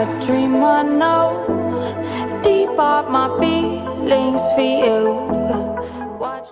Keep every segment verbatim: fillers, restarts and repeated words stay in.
Dream I know, deep are my feelings for you. Watch.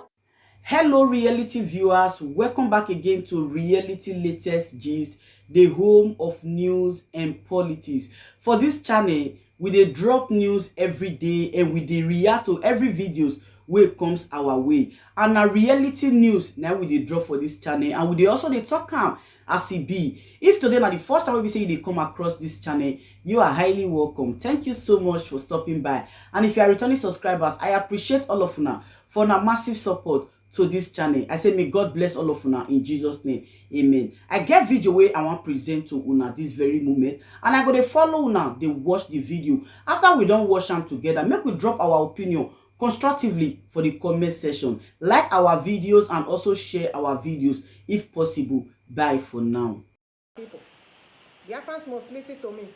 Hello, reality viewers. Welcome back again to Reality Latest Gist, the home of news and politics. For this channel, we dey drop news every day and we dey react to every videos wey comes our way. And na reality news na we dey drop for this channel, and we dey also dey talk am as e be. If today na the first time wey be say you dey come across this channel, you are highly welcome. Thank you so much for stopping by. And if you are returning subscribers, I appreciate all of una for una massive support to this channel. I say may God bless all of una in Jesus' name. Amen. I get video wey I wan present to una this very moment, and I go dey follow una dey watch the video. After we don watch am together, make we drop our opinion constructively for the comment section. Like our videos and also share our videos if possible. Bye for now. People, Biafrans must listen to me.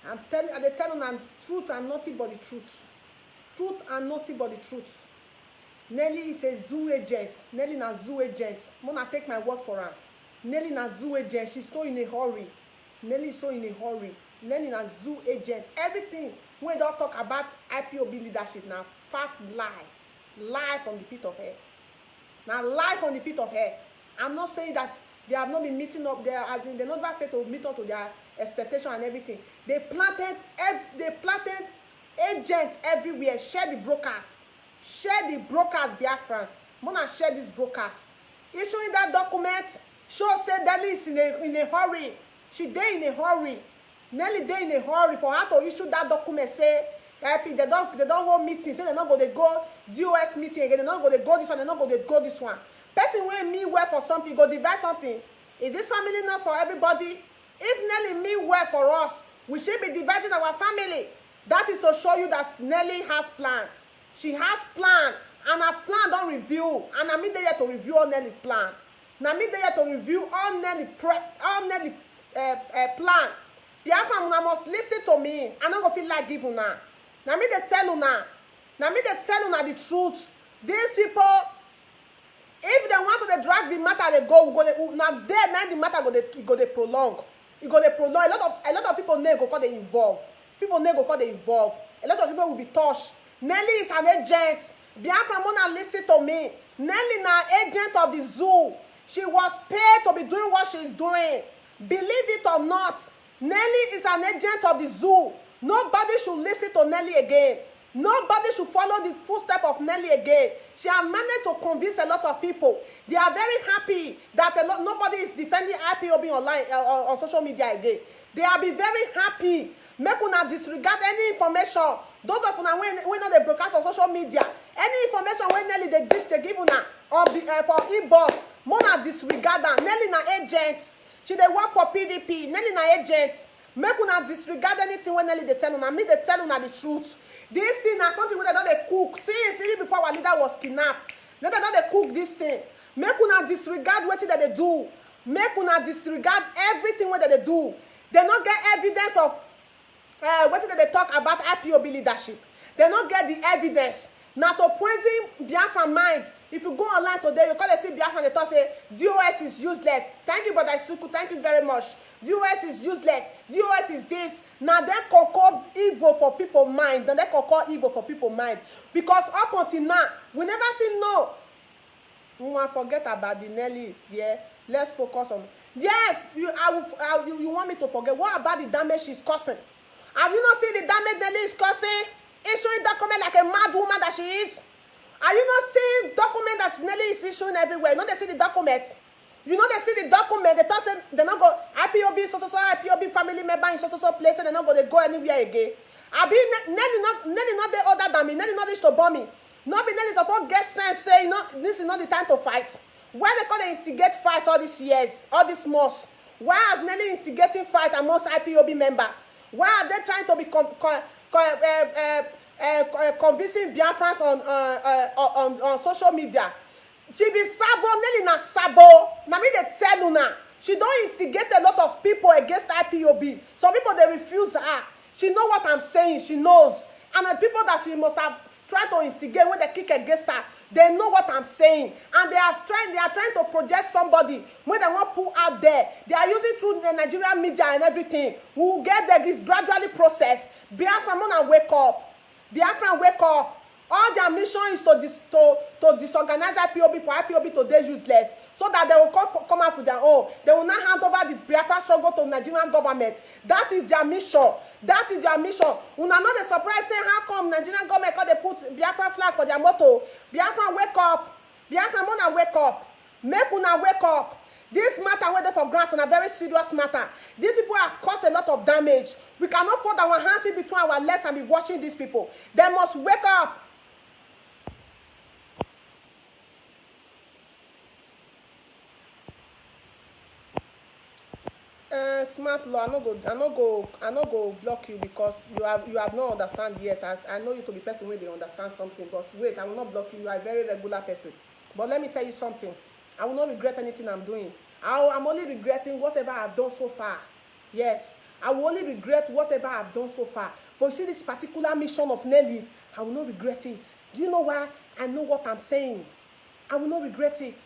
I'm telling, I dey tell una truth and nothing but the truth. Truth and nothing but the truth. Nelly is a zoo agent. Nelly na zoo agent. Mona take my word for am. Nelly na zoo agent. She's so in a hurry. Nelly is so in a hurry. Nelly na zoo agent. Everything wey don talk about I P O B leadership na fast lie. Lie from the pit of hell. Na lie from the pit of hell. I'm not saying that they have not been meeting up there, as in they never fail to meet up to their expectation and everything. They planted ev- they planted agents everywhere. Share the brokers. Share the brokers, Biafrans. Mona share these brokers. Issuing that document show say Nelly is in a in a hurry. She dey in a hurry. Nelly dey in a hurry for her to issue that document say I P they don they don hold meeting say they no go dey go D O S meeting again, they no go dey go this one, they no go dey go this one. Person wey mean well for something go divide something. Is this family not for everybody? If Nelly mean well for us, we should be dividing our family. That is to show you that Nelly has plan. She has plan, and her plan don reveal, and na me dey here to reveal all Nelly plan. Na me dey here to reveal all Nelly pre all Nelly uh, uh, plan. Biafra, una must listen to me. I no go fit lie give una. Na me dey tell una. Na me dey tell una the truth. These people, if they want to dey drag the matter dey go, we go dey, na there na the matter go dey e go dey prolong. E go dey prolong. A lot of a lot of people name go come dey involve. People name go come dey involve. A lot of people will be touched. Nelly is an agent. Biafra, mona listen to me. Nelly na agent of the zoo. She was paid to be doing what she is doing. Believe it or not, Nelly is an agent of the zoo. Nobody should listen to Nelly again. Nobody should follow the footstep of Nelly again. She has managed to convince a lot of people. They are very happy that a lot, nobody is defending I P O B online uh, on, on social media again. They have been very happy. Make una disregard any information. Those of una wey wey no dey broadcast on social media, any information wey Nelly dey dish dey give una on be, uh, for inbox, make una disregard am. Nelly na agent. She dey work for P D P. Nelly na agent. Make una disregard anything wey Nelly dey tell una. Me dey tell una the truth. This thing na something wey dem don dey cook since even before our leader was kidnapped. Dem don dey cook this thing. Make una disregard wetin dem dey do. Make una disregard everything wey dem dey do. Dem no get evidence of uh, wetin dem dey talk about I P O B leadership. Dem no get the evidence. Na to poison Biafra mind. If you go online today, you come dey see Biafra dey talk say D O S is useless. Thank you, Brother Isuku. Thank you very much. D O S is useless. D O S is this. Na dem koko evil for people mind. Na dem koko evil for people mind. Because up until now, we never see no. We wan forget about the Nelly there. Let's focus on. Yes, you I will. I, you, you want me to forget? What about the damage she's causing? Have you not seen the damage Nelly is causing? Issuing document like a mad woman that she is. Are you not seeing document that Nelly is issuing everywhere? You know they see the document. You know they see the document. They talk say they not go I P O B so so so I P O B family member in so so so place and they not go they go anywhere again. I be Nelly not Nelly not the older than me. Nelly not reach to bomb me. No be Nelly suppose get sense say no, this is not the time to fight. Why they call they instigate fight all these years, all these months? Why has Nelly instigating fight amongst I P O B members? Why are they trying to be com- com- com- uh, uh, uh, uh, convincing Biafrans on, uh, uh, on on social media? She be sabo, Nelly na sabo. Na me they tell una. She don't instigate a lot of people against I P O B. Some people they refuse her. She know what I'm saying. She knows. And the people that she must have try to instigate, when they kick against her, they know what I'm saying, and they are trying they are trying to project somebody when they want pull out there. They are using through the Nigerian media and everything. We will get there. It's gradually process. Biafra, una wake up. Biafra, wake up. All their mission is to dis to to disorganize I P O B, for I P O B to dey useless, so that they will come for, come out with their own. They will not hand over the Biafra struggle to Nigerian government. That is their mission. That is their mission. Una no dey surprise say how come Nigerian government come dey put Biafra flag for their motor? Biafra, wake up. Biafra, una wake up. Make una wake up. This matter wey dey for ground na very serious matter. These people have caused a lot of damage. We cannot fold our hands in between our legs and be watching these people. They must wake up. Uh, smart law, I no go, I no go, I no go block you because you have, you have not understand yet. I, I know you to be person wey dey understand something, but wait, I will not block you. You are a very regular person. But let me tell you something. I will not regret anything I'm doing. I, I'm only regretting whatever I've done so far. Yes, I will only regret whatever I've done so far. But you see this particular mission of Nelly, I will not regret it. Do you know why? I know what I'm saying. I will not regret it.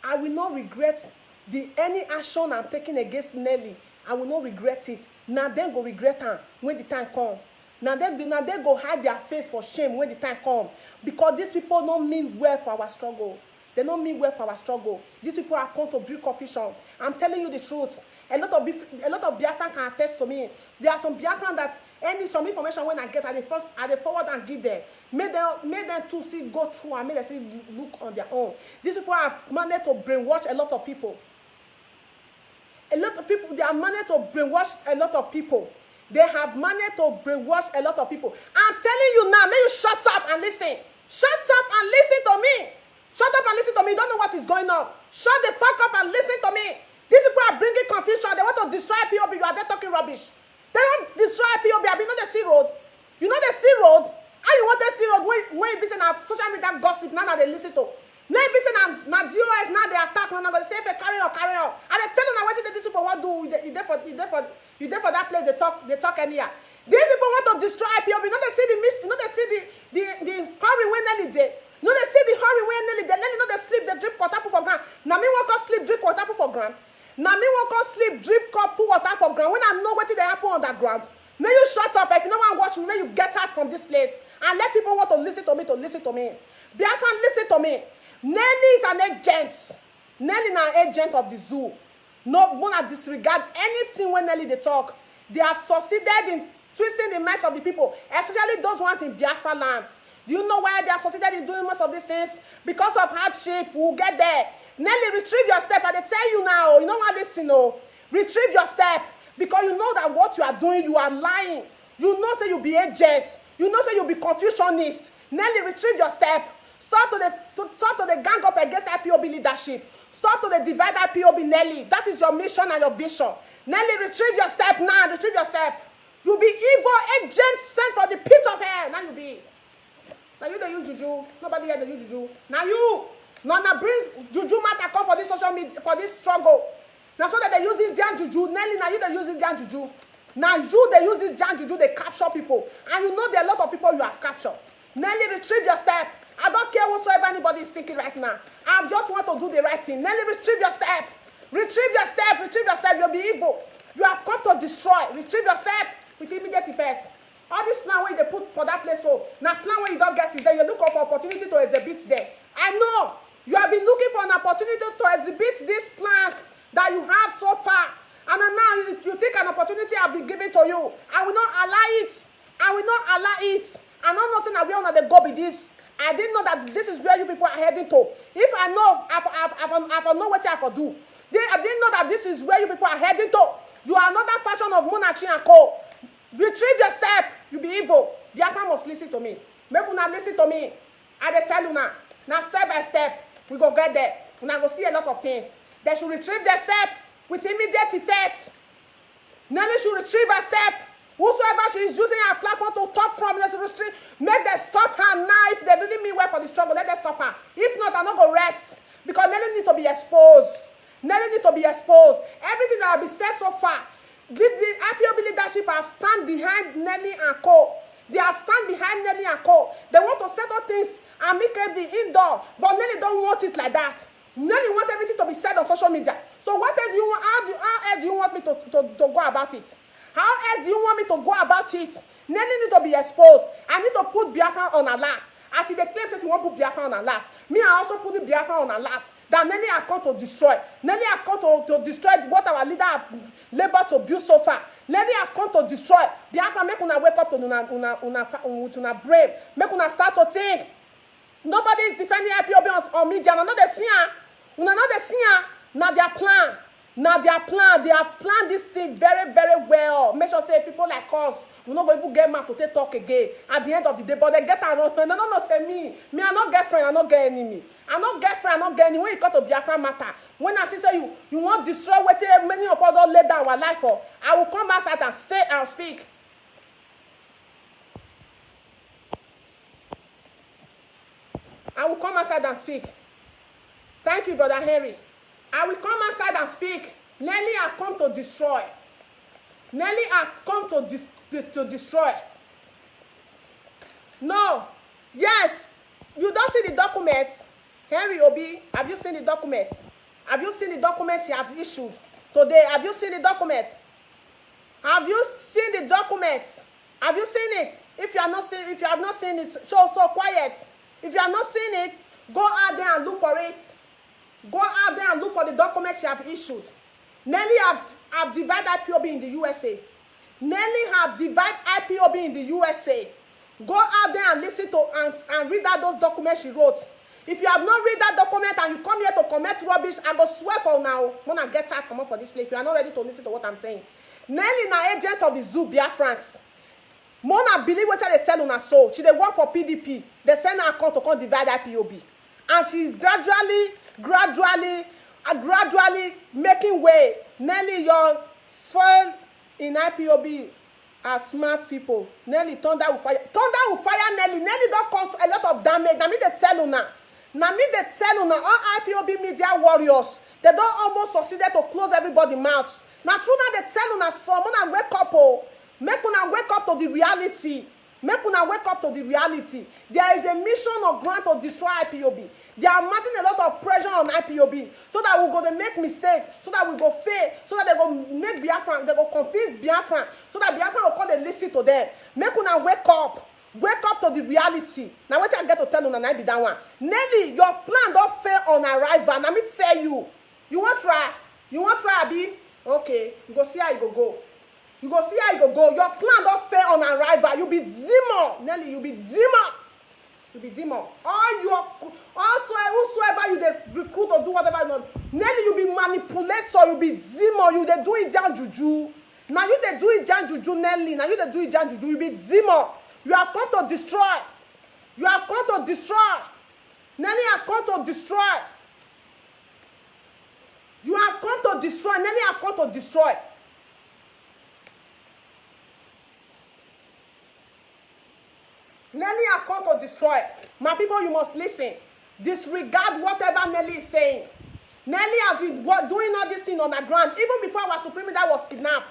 I will not regret the any action I'm taking against Nelly. I will not regret it. Now then go regret am when the time come. Now they, now they go hide their face for shame when the time come. Because these people don't mean well for our struggle. They don't mean well for our struggle. These people have come to bring confusion. I'm telling you the truth. A lot of Bif- a lot of Biafran can attest to me. There are some Biafran that any some information when I get, I dey first I dey forward and give them. Make them make them too see go through and make them see look on their own. These people have managed to brainwash a lot of people. A lot of people, they have managed to brainwash a lot of people. They have managed to brainwash a lot of people. I'm telling you now, may you shut up and listen. Shut up and listen to me. Shut up and listen to me. You don't know what is going on. Shut the fuck up and listen to me. These people are bringing confusion. They want to destroy I P O B. You are there talking rubbish. They don't destroy I P O B. I mean, no, they see road. You know they see road. How you want to see road when when you be say na social media gossip now, now they listen to. Now you be say na na D O S now they attack now, now they say if they carry on, carry on. And they tell you now what these people want do. You dey for you dey for you dey for that place. They talk they talk anyhow. These people want to destroy I P O B. You know they see the mis- you know they see the the the hurry when Nelly dey. You know they see the hurry when Nelly dey. Nelly know they sleep, they drip water put for ground. Now me want to sleep, drip water put for ground. Now me want to sleep, drip cup put water for ground. When I know what they happen on that ground. May you shut up. If you no wan watch me, may you get out from this place and let people want to listen to me to listen to me. Biafran, listen to me. Nelly is an agent. Nelly na agent of the zoo. No, una disregard anything when Nelly they talk. They have succeeded in twisting the minds of the people, especially those ones in Biafra land. Do you know why they have succeeded in doing most of these things? Because of hardship. We'll get there. Nelly, retrieve your step. I dey tell you now. You know what? Listen, oh. Retrieve your step because you know that what you are doing, you are lying. You know say you be agent. You know say you be confusionist. Nelly, retrieve your step. Stop to the to, stop to the gang up against I P O B leadership. Stop to the divide I P O B, Nelly. That is your mission and your vision. Nelly, retrieve your step now. Retrieve your step. You be evil agent sent from the pit of hell. Now you be. Now you dey use juju. Nobody here dey use juju. Now you. Now now brings juju matter come for this social media for this struggle. Now so that they use Indian juju. Nelly, now you dey use Indian juju. Now you dey use Indian juju. They capture people, and you know there are a lot of people you have captured. Nelly, retrieve your step. I don't care whatsoever anybody is thinking right now. I just want to do the right thing. Nelly, retrieve your step. Retrieve your step. Retrieve your step. You'll be evil. You have come to destroy. Retrieve your step with immediate effect. All this plan wey you dey put for that place, so na plan wey you don get since then. You look for opportunity to exhibit there. I know you have been looking for an opportunity to exhibit these plans that you have so far, and now you, you think an opportunity have been given to you. I will not allow it. I will not allow it. I no know say na where una dey go be this. I didn't know that this is where you people are heading to. If I know, I for, I for, I for, I for know what I for do. They, I didn't know that this is where you people are heading to. You are another fashion of Munachi and Co. Retrieve your step. You be evil. Biafra must listen to me. Make una listen to me. I dey tell una. Now step by step, we go get there. Una go see a lot of things. They should retrieve their step with immediate effect. Nelly should retrieve her step. Whosoever she is using her platform to talk from, let's restrict. Make them stop her now. If they really mean well for the struggle, let them stop her. If not, I no go rest because Nelly need to be exposed. Nelly need to be exposed. Everything that have been said so far, the, the I P O B leadership have stand behind Nelly and Co. They have stand behind Nelly and Co. They want to settle things amicably indoor, but Nelly don't want it like that. Nelly want everything to be said on social media. So what else do you want? How do, how else do you want me to, to, to go about it? How else do you want me to go about it? Nelly need to be exposed. I need to put Biafra on alert. As e dey claim say you wan put Biafra on alert, me I also put the Biafra on alert. That Nelly have come to destroy. Nelly have come to, to destroy what our leader have labored to build so far. Nelly have come to destroy. Biafra, make una wake up to una, una, una, fa- with una brain. Make una start to think. Nobody is defending I P O B on, on media. Una no dey see am. Una no dey see am. Na their plan. Na their plan. They have planned this thing very, very well. Make sure say people like us, we no go even get mouth to take talk again at the end of the day. But they get am wrong. They no know say me, me I no get friend, I no get enemy. I no get friend, I no get enemy. When you come to Biafra matter, when I see say you, you wan destroy wetin many of us don lay down our life for, I will come outside and stay and speak. I will come outside and speak. Thank you, Brother Henry. I will come outside and speak. Nelly have come to destroy. Nelly have come to dis- dis- to destroy. No. Yes. You don't see the document? Henry Obi, have you seen the document? Have you seen the document she has issued today? Have you seen the document? Have you seen the document? Have you seen it? If you are not seen, if you have not seen it, so so quiet. If you have not seen it, go out there and look for it. Go out there and look for the documents you have issued. Nelly have have divided I P O B in the U S A. Nelly have divided I P O B in the U S A. Go out there and listen to and, and read out those documents she wrote. If you have not read that document and you come here to comment rubbish, I go swear for now. When I get out, come up for this place. You are not ready to listen to what I'm saying. Nelly na agent of the zoo Biafrans. Mona believe wetin I dey tell una so. She dey work for P D P. They send her come to come divide I P O B. And she is gradually, gradually, uh, gradually making way. Nelly, your fail in I P O B are smart people. Nelly, thunder will fire. Thunder will fire Nelly. Nelly don cause a lot of damage. Na me dey tell una. Na me dey tell una. All I P O B media warriors, they don almost succeeded to close everybody mouth. Na true now dey tell una so. Una wake up o. Make una wake up to the reality. Make una wake up to the reality. There is a mission of grant to destroy I P O B. They are mounting a lot of pressure on I P O B so that we go dey make mistake, so that we go fail, so that they go make Biafran, they go confuse Biafran, so that Biafran go come dey listen to them. Make una wake up. Wake up to the reality. Na wetin I get to tell una na be that one. Nelly, your plan don fail on arrival. Na me tell you. You wan try? You wan try, abi? Okay, you go see how you go go. You go see how you go go. Your plan don fail on arrival. You be demon, Nelly. You be demon. You be demon. All your also whosoever you dey recruit or do whatever you want, Nelly, you be manipulator. You be demon. You dey do Indian juju. Now you dey do Indian juju, Nelly. Now you dey do Indian juju. You be demon. You have come to destroy. You have come to destroy. Nelly have come to destroy. You have come to destroy. Nelly have come to destroy. Nelly have come to destroy. My people, you must listen. Disregard whatever Nelly is saying. Nelly has been wo- doing all this thing on the ground even before our supreme leader was kidnapped.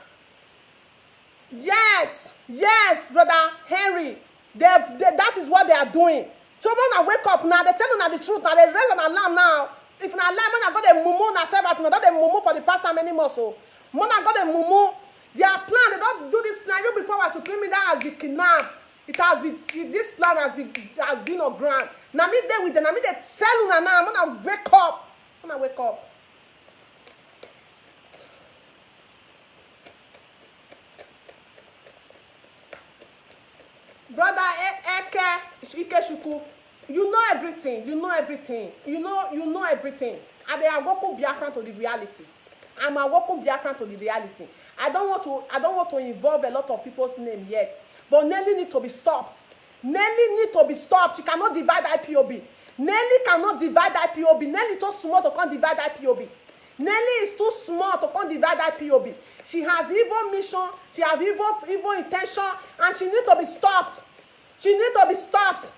Yes, yes, brother Henry. They, they, that is what they are doing. So when I wake up now, they tell una the truth now. They raise an alarm now. If na lie, man, I got a mumu na serve at una. That they mumu for the past how many months? So, man, I got a mumu. Their plan, they don't do this plan. Even before our supreme leader has been kidnapped, it has been this plan has been has been on ground. Now me there with them. Now me they tell una now. Man, I wake up. Man, I wake up. Brother E- Eke Ikechukwu, you know everything. You know everything. You know you know everything. And they are welcome Biafran to the reality. I'm a welcome Biafran to the reality. I don't want to. I don't want to involve a lot of people's name yet. But Nelly need to be stopped. Nelly need to be stopped. She cannot divide I P O B. Nelly cannot divide I P O B. Nelly too small to come divide I P O B. Nelly is too small to come divide I P O B. She has evil mission. She have evil evil intention, and she need to be stopped. She need to be stopped.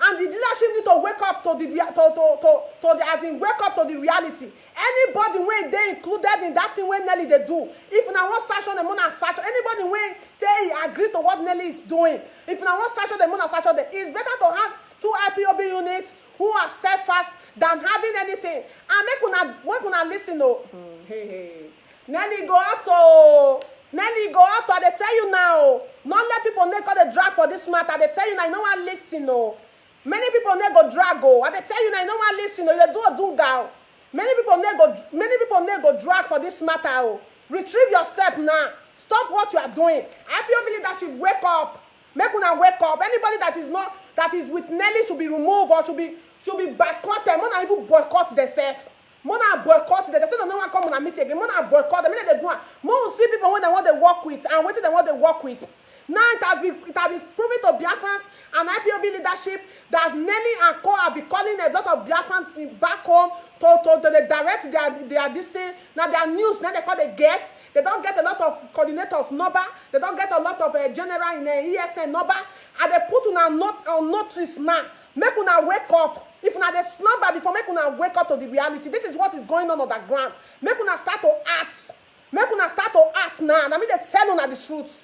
And the leadership need to wake up to the rea- to to to, to the as in wake up to the reality. Anybody wey dey included in that thing wey Nelly dey do, if na one sanction dem una sanction, anybody wey say hey, I agree to what Nelly is doing. If una wan sanction dem, una sanction dem. It's better to have two I P O B units who are steadfast than having anything. And make una, make una listen o. Hmm, hey, hey. Nelly go out o. Nelly go out o. I dey tell you now. No let people make all the drag for this matter. I dey tell you now. You no wan listen o. Many people no go drag o. I dey tell you now. You no wan listen o. You dey do odunga o. Many people no go, many people no go drag for this matter o. Retrieve your step now. Stop what you are doing. I P O B leadership, wake up. Make una wake up. Anybody that is not, that is with Nelly should be removed or should be, should be boycotted. Make una even boycott themselves. Make una boycott them. They say no one come una meet again. Make una boycott them. Make dem do am. Make we see people wey dem wan dey work with and wetin dem wan dey work with. Now it has been, it has been proven to Biafrans and I P O B leadership that Nelly and co have been calling a lot of Biafrans in back home to, to, to dey direct their, their this thing. Now their news, now they call they get. They don't get a lot of coordinators number. They don't get a lot of uh, general in uh, E S N number. And they put una not on notice now. Make una wake up. If una dey slumber before, make una wake up to the reality. This is what is going on on the ground. Make una start to act. Make una start to act now. Na me dey tell una the truth.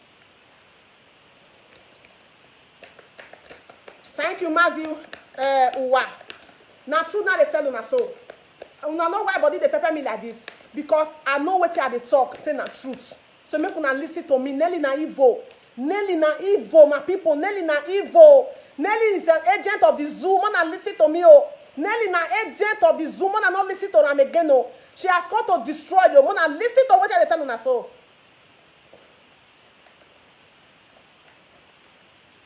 Thank you, Mazi uh, Uwa. Na true now they tell una so. Una know why body dey pepper me like this? Because I know wetin I dey talk, say na truth. So make una listen to me. Nelly na evil. Nelly na evil, my people. Nelly na evil. Nelly is an agent of the zoo. Make una listen to me o. Nelly na agent of the zoo. Make una no listen to am again o. She has come to destroy you. Make una listen to wetin I dey tell una so.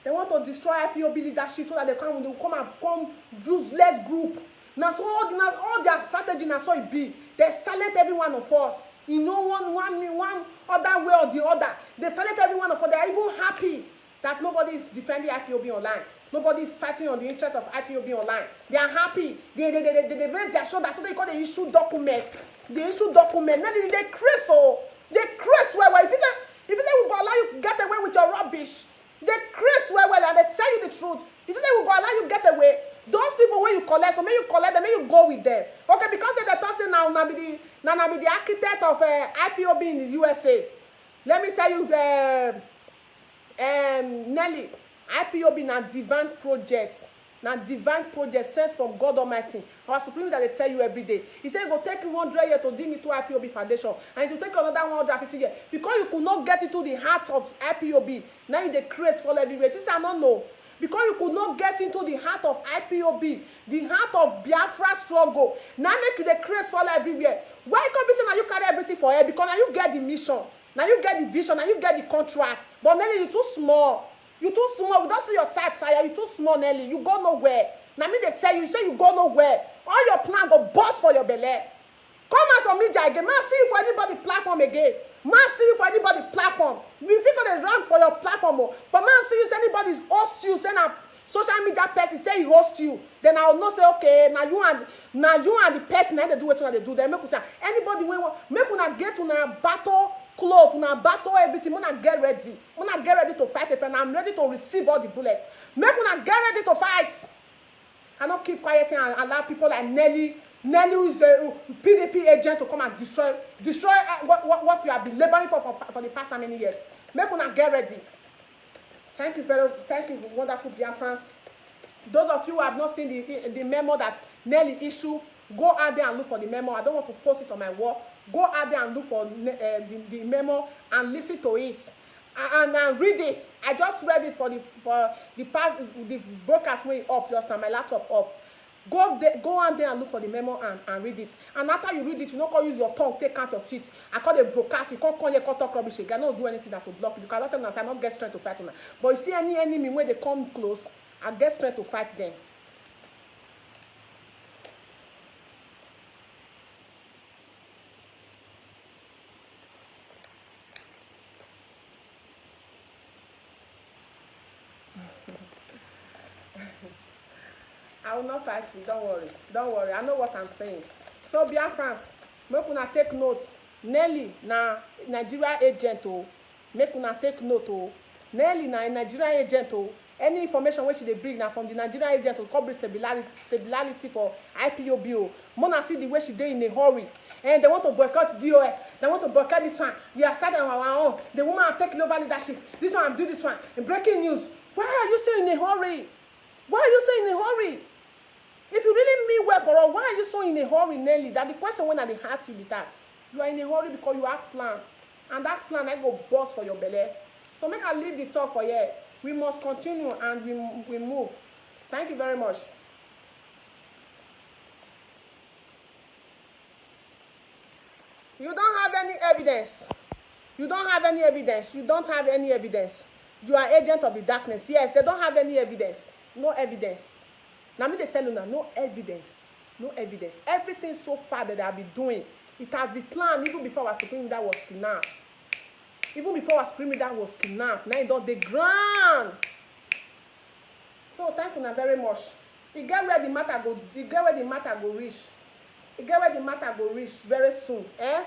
They want to destroy I P O B leadership so that they come, they come and form useless group. Now so all, the, now all their strategy now so it be. They silent every one of us. You know one one me one other way or the other. They silent every one of us. They are even happy that nobody is defending I P O B online. Nobody is fighting on the interest of I P O B online. They are happy. They they, they, they, they raise their shoulder so they call the issue document. The issue document. Now they, they craze oh. They craze well well. If you say, if you say we go allow you get away with your rubbish, they craze well well and they tell you the truth. You think they will go allow you get away? Those people when you collect, so may you collect them, may you go with them. Okay, because they talk say now, now be the now, now be the architect of uh, I P O B in the U S A. Let me tell you, the um, Nelly, I P O B na divine project. Na divine project sent from God Almighty. Our Supreme Leader dey tell you every day. He say e go take you hundred years to dig into I P O B foundation, and it will take you another one hundred fifty years because you could not get into the heart of I P O B. Now you dey craze fall everywhere. This I no know. Because you could not get into the heart of I P O B, the heart of Biafra struggle. Now make you dey craze fall everywhere. Why come be say na you carry everything for head? Because na you get the mission, na you get the vision, na you get the contract. But Nelly, you too small. You too small. We don't see your type tire. You too small, Nelly. You go nowhere. Now me they tell you, say you go nowhere. All your plan go burst for your belly. Come out for media again. Man see you for anybody platform again. Man see you for anybody platform. We fit go dey run for your platform, oh. But man see you say anybody host you, say na social media person say he host you. Then I will know say okay, now you and now you and the person and they do what you do. Then make una anybody when want make una get una battle clothes, una battle everything. Una get ready. Una get ready to fight a friend. I'm ready to receive all the bullets. Make una get ready to fight. Cannot keep quiet and allow people like Nelly, Nelly who is a P D P agent to come and destroy destroy uh, what, what, what we have been laboring for, for for the past how many years. Make una get ready. Thank you, fellow. Thank you, wonderful Biafrans. Those of you who have not seen the the memo that Nelly issue, go out there and look for the memo. I don't want to post it on my wall. Go out there and look for uh, the, the memo and listen to it. And, and read it. I just read it for the for the past the broadcast way off just now. My laptop up. Go there, go on there and look for the memo and, and read it. And after you read it, you no go use your tongue, take out your teeth. I call the broadcast, you can't come here, can't talk rubbish again. I don't do anything that will block you. Because a lot of times I don't get strength to fight una. But you see any enemy when they come close, I get strength to fight them. I will not fight you. Don't worry. Don't worry. I know what I'm saying. So Biafrans, make una take note. Nelly na Nigeria agent o. Make una take note o. Nelly na Nigeria agent o. Any information wey she dey bring na from the Nigerian agent to come bring stability, stability for I P O B o. Mona see the way she dey in a hurry. And they want to boycott D O S. They want to boycott this one. We are starting our own. The woman have taken over leadership. This one do this one. In breaking news. Why are you so in a hurry? Why are you so in a hurry? If you really mean well for us, why are you so in a hurry, Nelly? That the question wey I dey ask you be that. You are in a hurry because you have plan. And that plan I go burst for your belly. So make I leave the talk for here. We must continue and we, we move. Thank you very much. You don't have any evidence. You don't have any evidence. You don't have any evidence. You are agent of the darkness. Yes, they don't have any evidence. No evidence. Now me they tell you now, no evidence. No evidence. Everything so far that they have been doing, it has been planned even before our Supreme Leader was kidnapped. Even before our Supreme Leader was kidnapped. Now it don't the ground. So thank you now very much. E get where the matter go, e get where the matter go reach. E get where the matter go reach very soon. Eh?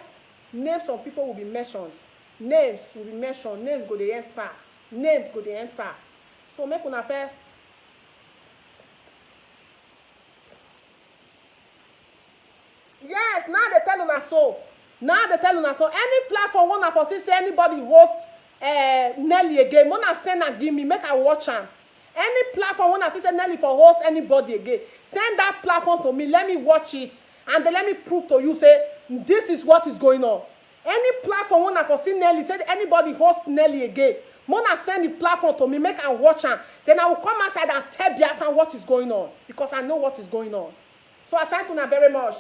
Names of people will be mentioned. Names will be mentioned. Names go dey enter. Names go dey enter. So make una fair. Yes, now they tell una so. Now they tell una so. Any platform wanna for see say anybody host uh, Nelly again, wanna send and give me, make I watch am. Any platform wanna see say Nelly for host anybody again, send that platform to me. Let me watch it and then let me prove to you say this is what is going on. Any platform wanna for see Nelly, say anybody host Nelly again, wanna send the platform to me, make I watch am. Then I will come outside and tell Biafran what is going on because I know what is going on. So I thank una very much.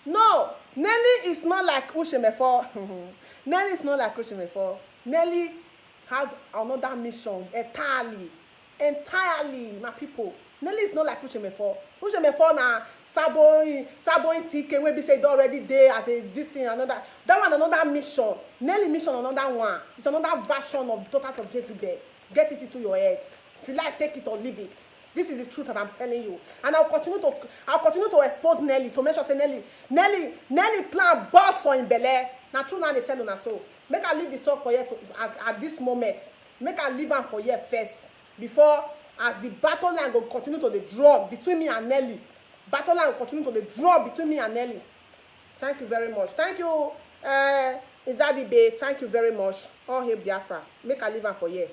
No, Nelly is not like Ushemefo. Nelly is not like Ushemefo. Nelly has another mission entirely. Entirely, my people. Nelly is not like Ushemefo. Ushemefo na Saboin, Saboin T K wey be say don already dey as a this thing another. That one another mission. Nelly mission another one. It's another version of Daughters of Jezebel. Get it into your head. If you like, take it or leave it. This is the truth that I'm telling you. And I'll continue to I'll continue to expose Nelly to make sure say Nelly Nelly Nelly plan boss for him belle. Na true now they tell una so. Make I leave the talk for here to, at, at this moment. Make I leave am for here first before as the battle line go continue to the draw between me and Nelly. Battle line go continue to the draw between me and Nelly. Thank you very much. Thank you, uh, Izadi Bay. Thank you very much. All hail Biafra. Make I leave am for here.